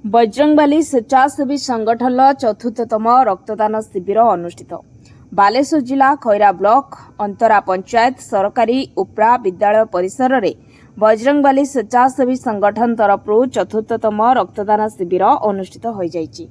ବଜରଙ୍ଗବାଲି ସ୍ୱେଚ୍ଛାସେବୀ ସଂଗଠନର ଚତୁର୍ଥତମ ରକ୍ତଦାନ ଶିବିର ଅନୁଷ୍ଠିତ। ବାଲେଶ୍ୱର ଜିଲ୍ଲା ଖଇରା ବ୍ଲକ ଅନ୍ତରା ପଞ୍ଚାୟତ ସରକାରୀ ଉପରା ବିଦ୍ୟାଳୟ ପରିସରରେ ବଜରଙ୍ଗବାଲି ସ୍ୱେଚ୍ଛାସେବୀ ସଂଗଠନ ତରଫରୁ ଚତୁର୍ଥତମ ରକ୍ତଦାନ ଶିବିର ଅନୁଷ୍ଠିତ ହୋଇଯାଇଛି।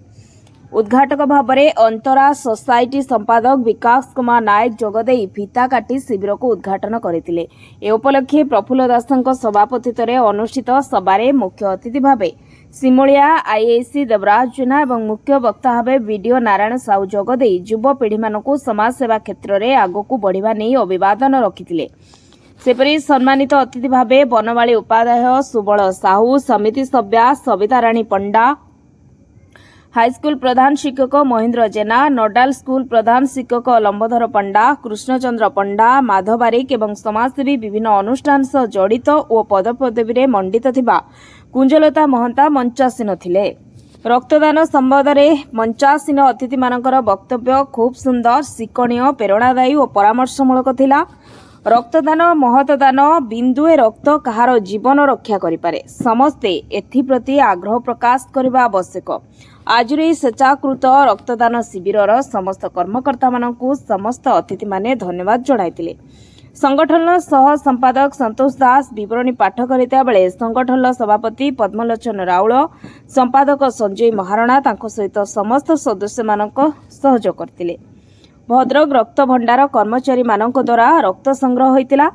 ଉଦ୍ଘାଟକ ଭାବରେ ଅନ୍ତରା ସୋସାଇଟି ସମ୍ପାଦକ ବିକାଶ କୁମାର ନାୟକ ଯୋଗଦେଇ ଫିତା କାଟି ଶିବିରକୁ ଉଦ୍ଘାଟନ କରିଥିଲେ। ଏ ଉପଲକ୍ଷେ ପ୍ରଫୁଲ୍ଲ ଦାସଙ୍କ ସଭାପତିତ୍ୱରେ ଅନୁଷ୍ଠିତ ସଭାରେ ମୁଖ୍ୟ ଅତିଥି ଭାବେ ସିମୁଳିଆ ଆଇଆଇସି ଦେବରାଜ ଜେନା ଏବଂ ମୁଖ୍ୟ ବକ୍ତା ଭାବେ ବିଡିଓ ନାରାୟଣ ସାହୁ ଯୋଗଦେଇ ଯୁବପିଢ଼ିମାନଙ୍କୁ ସମାଜସେବା କ୍ଷେତ୍ରରେ ଆଗକୁ ବଢ଼ିବା ନେଇ ଅଭିବାଦନ ରଖିଥିଲେ। ସେପରି ସମ୍ମାନିତ ଅତିଥି ଭାବେ ବନମାଳୀ ଉପାଧ୍ୟାୟ, ସୁବଳ ସାହୁ, ସମିତି ସଭ୍ୟା ସବିତା ରାଣୀ ପଣ୍ଡା, ହାଇସ୍କୁଲ ପ୍ରଧାନ ଶିକ୍ଷକ ମହେନ୍ଦ୍ର ଜେନା, ନୋଡାଲ ସ୍କୁଲ ପ୍ରଧାନ ଶିକ୍ଷକ ଲମ୍ବୋଧର ପଣ୍ଡା, କୃଷ୍ଣଚନ୍ଦ୍ର ପଣ୍ଡା, ମାଧବ ବାରିକ ଏବଂ ସମାଜସେବୀ, ବିଭିନ୍ନ ଅନୁଷ୍ଠାନ ସହ ଜଡ଼ିତ ଓ ପଦପଦବୀରେ ମଣ୍ଡିତ ଥିବା କୁଞ୍ଜଲତା ମହନ୍ତା ମଞ୍ଚାସୀନ ଥିଲେ। ରକ୍ତଦାନ ସମ୍ବନ୍ଧରେ ମଞ୍ଚାସୀନ ଅତିଥିମାନଙ୍କର ବକ୍ତବ୍ୟ ଖୁବ୍ ସୁନ୍ଦର, ଶିକ୍ଷଣୀୟ, ପ୍ରେରଣାଦାୟୀ ଓ ପରାମର୍ଶମୂଳକ ଥିଲା। ରକ୍ତଦାନ ମହତଦାନ। ବିନ୍ଦୁଏ ରକ୍ତ କାହାର ଜୀବନ ରକ୍ଷା କରିପାରେ। ସମସ୍ତେ ଏଥିପ୍ରତି ଆଗ୍ରହ ପ୍ରକାଶ କରିବା ଆବଶ୍ୟକ। ଆଜିର ଏହି ସ୍ୱେଚ୍ଛାକୃତ ରକ୍ତଦାନ ଶିବିରର ସମସ୍ତ କର୍ମକର୍ତ୍ତାମାନଙ୍କୁ ସମସ୍ତ ଅତିଥିମାନେ ଧନ୍ୟବାଦ ଜଣାଇଥିଲେ। ସଂଗଠନର ସହ ସମ୍ପାଦକ ସନ୍ତୋଷ ଦାସ ବିବରଣୀ ପାଠ କରିଥିବା ବେଳେ ସଂଗଠନର ସଭାପତି ପଦ୍ମଲୋଚନ ରାଉଳ, ସମ୍ପାଦକ ସଞ୍ଜୟ ମହାରଣା ତାଙ୍କ ସହିତ ସମସ୍ତ ସଦସ୍ୟମାନଙ୍କ ସହଯୋଗ କରିଥିଲେ। ଭଦ୍ରକ ରକ୍ତ ଭଣ୍ଡାର କର୍ମଚାରୀମାନଙ୍କ ଦ୍ୱାରା ରକ୍ତ ସଂଗ୍ରହ ହୋଇଥିଲା।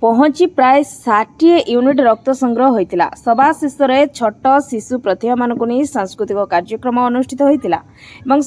ପହଞ୍ଚି ପ୍ରାୟ 60 ୟୁନିଟ୍ ରକ୍ତ ସଂଗ୍ରହ ହୋଇଥିଲା। ସଭା ଶେଷରେ ଛୋଟ ଶିଶୁ ପ୍ରତିଭାମାନଙ୍କୁ ନେଇ ସାଂସ୍କୃତିକ କାର୍ଯ୍ୟକ୍ରମ ଅନୁଷ୍ଠିତ ହୋଇଥିଲା ଏବଂ